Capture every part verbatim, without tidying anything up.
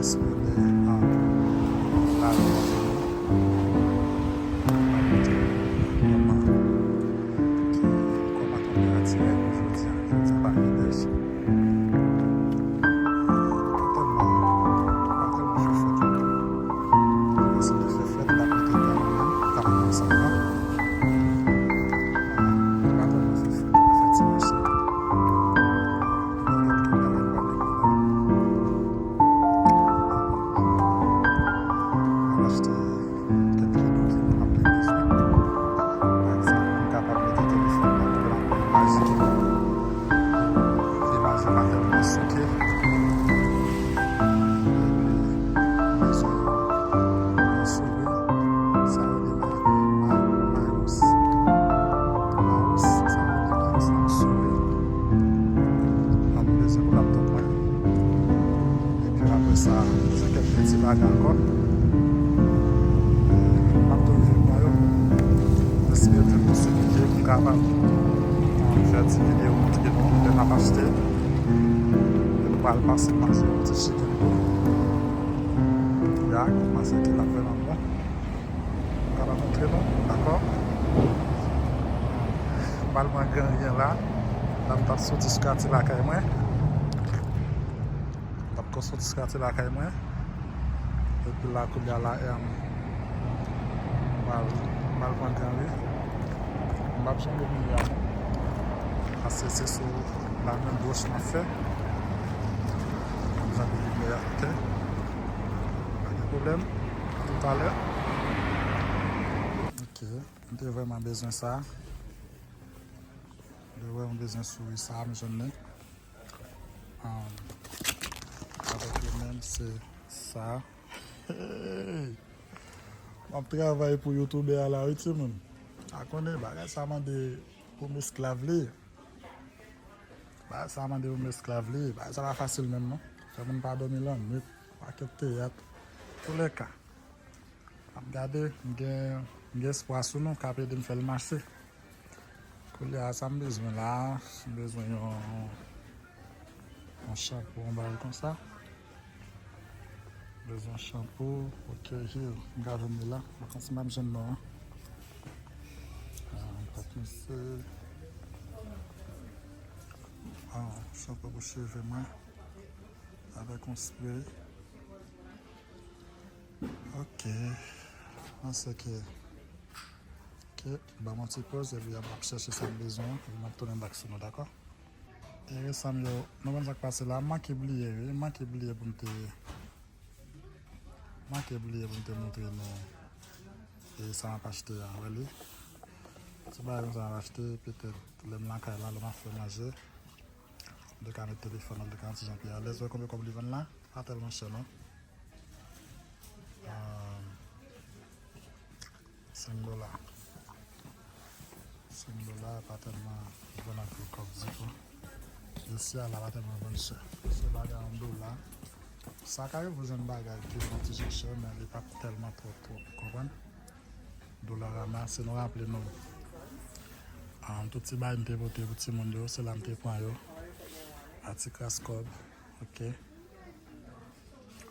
Espere, ah, lavi. Kòman, kòman tanperati a ye jodi a, jodi a pa gen nèj. Pa tèlman, pa tèlman fè frèt non. Si te fè frèt, l ap mete tan nan menm, tan nan sa la. Ah, pa tèlman fè frèt, fè ti mache. Mwen gen tout bagay pa gen pwoblèm. Mwen achte kèk dokiman m ap gen bezwen. Pa egzanp, m kapab mete telefòn nan pou l ap imaj. Imaj la pa tèlman souke. Epi, m bezwen yon, yon souri. Sa yo rele ma-, ma-, mouse. Mouse, sa yo rele mouse, yon souri. Mwen bezwen pou laptop mwen. Epi apre sa, m bezwen kèk ti bagay ankò. M ap toujou pran yo. Espere m jwenn posiblite pou m kapab, ah, fè ti videyo montre nou lè m ap achte. Epi m pral pase mache yon ti chicken tou. Ya, kòman se ke l ap vrèman bon. M kapab montre nou, dakò? M pral pran gran ryen la. La m t ap soti sou katye lakay mwen. M t ap ko soti sou katye lakay mwen. Epi la, kounye a la, em, m pral, m pral pran gran ryen. M p ap janm bliye a non. Paske se sou la men goch m ap fè. M p ap janm bliye a, ok? Pa gen pwoblèm. Toutalè. Ok. M te vrèman bezwen sa. M te vrèman bezwen souri sa, m jwenn li. Um, avèk li menm, se sa. Hey! M ap travay pou youtubè a la, wi, timoun. A konnen, bagay sa mande pou m esklav li. Bagay sa mande pou m esklav li. Bagay sa pa fasil menm, non. Fè moun pa dòmi lannwit. Pakèt teyat. Toulèka. Ap gade, m gen, m gen espwa sou nou k ap ede m fè l mache. Koulye a, sa m bezwen la, m bezwen yon, yon chanpo, yon bagay konsa. M bezwen yon chanpo, ok, here, m ka jwenn li la. M pa konn si m ap jwenn non an. Ah, m pa panse. Ah, chanpo pou cheve mwen. Avèk yon spray. Ok. Mwen panse ke, ke, ban m yon ti poz, epi m ap chèche sa m bezwen, epi m ap tounen back sou nou, dakò? E resan m yo, nou konn sa k pase la, m manke bliye, wi, m manke bliye pou m te, manke bliye pou m te montre nou, e sa m ap achte a, wè li. Ti bagay konsa m ap achte, petèt, lè m lakay la, lè m ap fè manje, m te ka met telefòn nan, m te ka yon ti jan pi alèz, wè konbyen kòb li vann la? Pa tèlman chè non. Ah, senk dola. Senk dola pa tèlman bon anpil kòb ditou. Isi a la pa tèlman vann chè. Se bagay yon dola. Sa ka rive w jwenn bagay ki yon ti jan chè, men li pa tèlman twòp twòp, ou konprann? Dollarama, si nou raple nou, ah, tout ti bagay m te pote pou timoun yo, se la m te pran yo. A ti kras kòb, ok.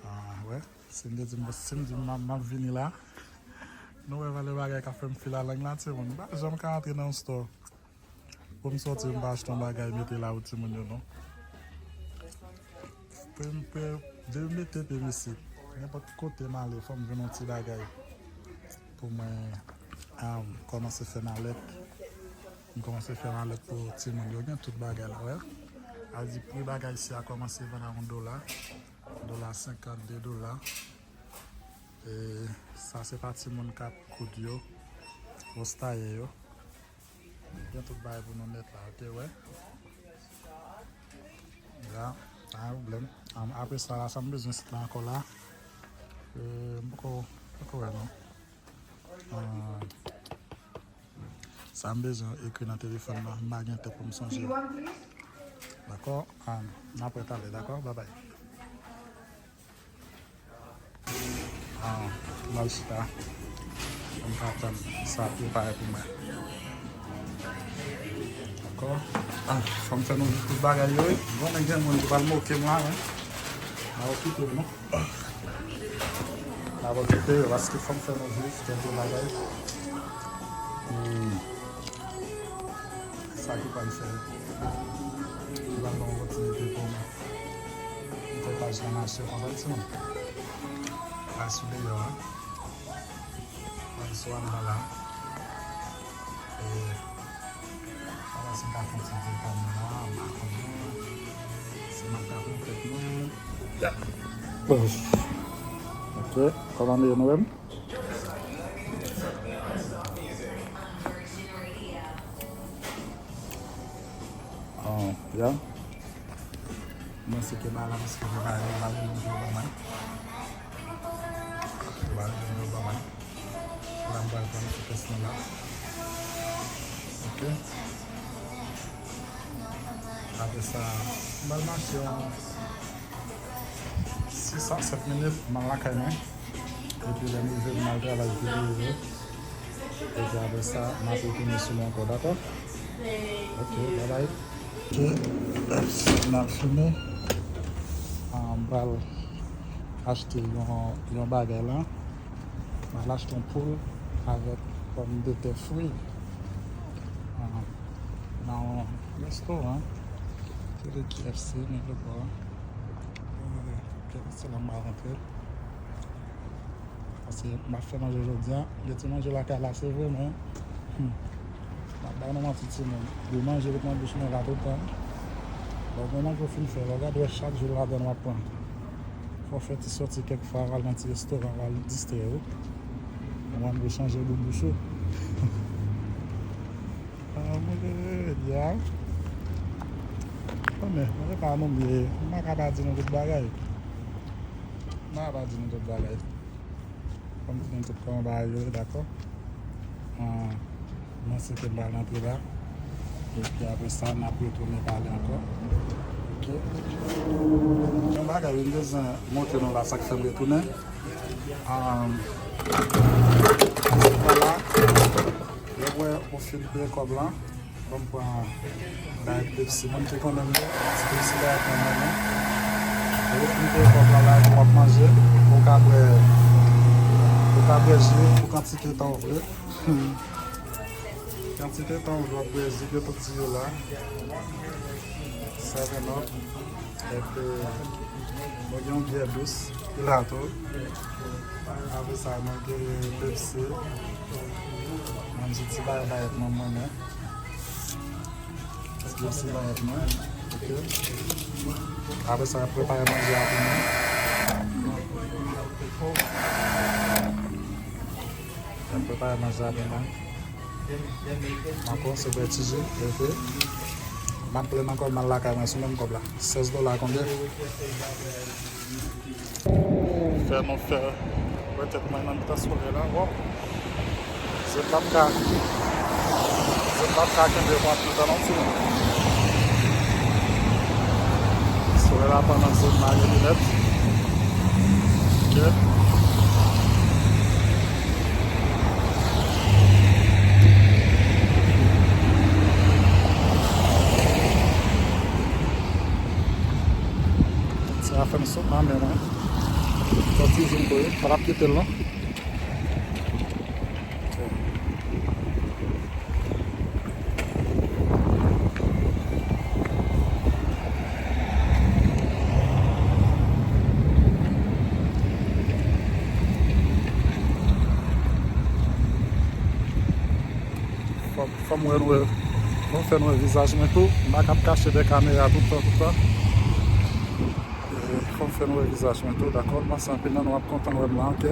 Ah, wè. Si m te di m, si m di m, m ap vini la, nou wè valè bagay k ap fè m fil a lang la, timoun. M pa janm ka antre nan yon store pou m sòti, m pa achte yon bagay, mete la pou timoun yo, non. Pou m, pou, depi m mete pye m isit, nenpòt kote m ale, fò m jwenn yon ti bagay pou mwen, ah, kòmanse fè malèt. M kòmanse fè malèt pou timoun yo, gen tout bagay la, wè. A di pri bagay isi a kòmanse vann a yon dola. Dola senkant, de dola. E sa se pa timoun k ap koud yo, wòs taye yo. Gen tout bagay pou nou nèt la, ok, wè. La, pa gen pwoblèm. Am, apre sa la, sa m bezwen sit la ankò la. E, m poko, poko wè non. Ah, sa m bezwen ekri nan telefòn nan, m pa gen tèt pou m sonje. Dakò? Ah, n ap wè talè, dakò? Babay. Ah, m al chita. M pa tann sa prepare pou mwen. Dakò? Ah, fò m fè nou tout bagay yo, wi. Bon, men gen moun ki pral moke m la, wi. N a okipe l, non? N a okipe l, paske fò m fè nou viv kèk bagay. Hmm. Sa ki pral fè. Ki pral ban m opòtinite pou m fè paj la mache, w konprann, timoun? Pral sou deyò a. Pral sou anndan la. E, pandan si m ka fè yon ti detay nan la, m pa konnen si m ap gade tèt mwen. Ya. Ok, kòman nou ye nou menm? Ah, ya. Mwen se ke ba la, paske yo ba yo, ba yo, yo ba mwen. Yo ba yo, yo ba mwen. La, m pral pran ti kès mwen la. Ok. Apre sa, m pral mache yon sis a sèt minit, m al lakay mwen. Epi lè m rive, m al travay pou rive. Epi apre sa, m ap retounen sou mwen ankò, dakò? Ok, babay. Ok, n ap fini. Ah, m pral achte yon, yon bagay la. M al achte yon poul avèk pòmdetè fri. Ah, nan yon restoran. Se de K F C, men yo bò. K F C la, m pa rantre. Paske m ap fè manje jodi a. Gen ti manje lakay la, se vre, men, hmm, m ap ba nou manti, timoun. Gen manje ret nan bouch mwen la tout tan. Bon, gen manje w fin fè, lè w gade w wè chak jou ladann w ap pran. Fò w fè ti sòti kèk fwa, w al nan ti restoran, w al distrè w. Ou ann rechanje bout bouch ou. Ah, mwen, ya. Konnen, mwen pa nou byen. M pa ka pa di nou tout bagay. M pa ka pa di nou tout bagay. Fò m di nou tout kòman bagay yo ye, dakò? Ah, mwen se ke m pral rantre la. Epi apre sa, n ap retounen pale ankò. Ok? Yon bagay, m bezwen montre nou la, sa k fè m retounen. Ah, vwala. Lè w wè ou fin peye kòb la, ban m pran yon bagay Pepsi. Moun ki konnen m yo, se Pepsi bagay mwen renmen. Lè ou fin peye kòb la, la w ap manje, ou ka bwè, ou ka bwè ji pou kantite tan ou vle. Kantite tan ou vle w ap bwè ji, gen tout ji yo la. Seven Up. Epi, mwen gen yon byè dous ki la tou. Apre sa, mwen gen Pepsi. Mwen se ti bagay bayèt mwen, mwen renmen. Pepsi bayèt mwen. Ok. Apre sa, y ap prepare manje a pou mwen. Y ap prepare manje a pou mwen. Ankò, se bwè ti ji, epi m ap plenn ankò, m al lakay mwen sou menm kòb la. Sèz dola konbyen? Fè nou fè wè tèt mwen nan mitan solèy la. Wòp. Zèt la p ka, zèt la p ka kenbe pran tout tan non, timoun. Solèy la pran nan zòn mare linèt. Ok. Sa a fè m sot nan men mwen. Sòti vin kouri, pa t ap kite l non. Fò, fò m wè nou, fò m fè nou wè vizaj mwen tou. M pa kab kache dèyè kamera tout tan, tout tan. E, fò m fè nou wè vizaj mwen tou, dakò? M panse anpil nan nou ap kontan wè m la, ok?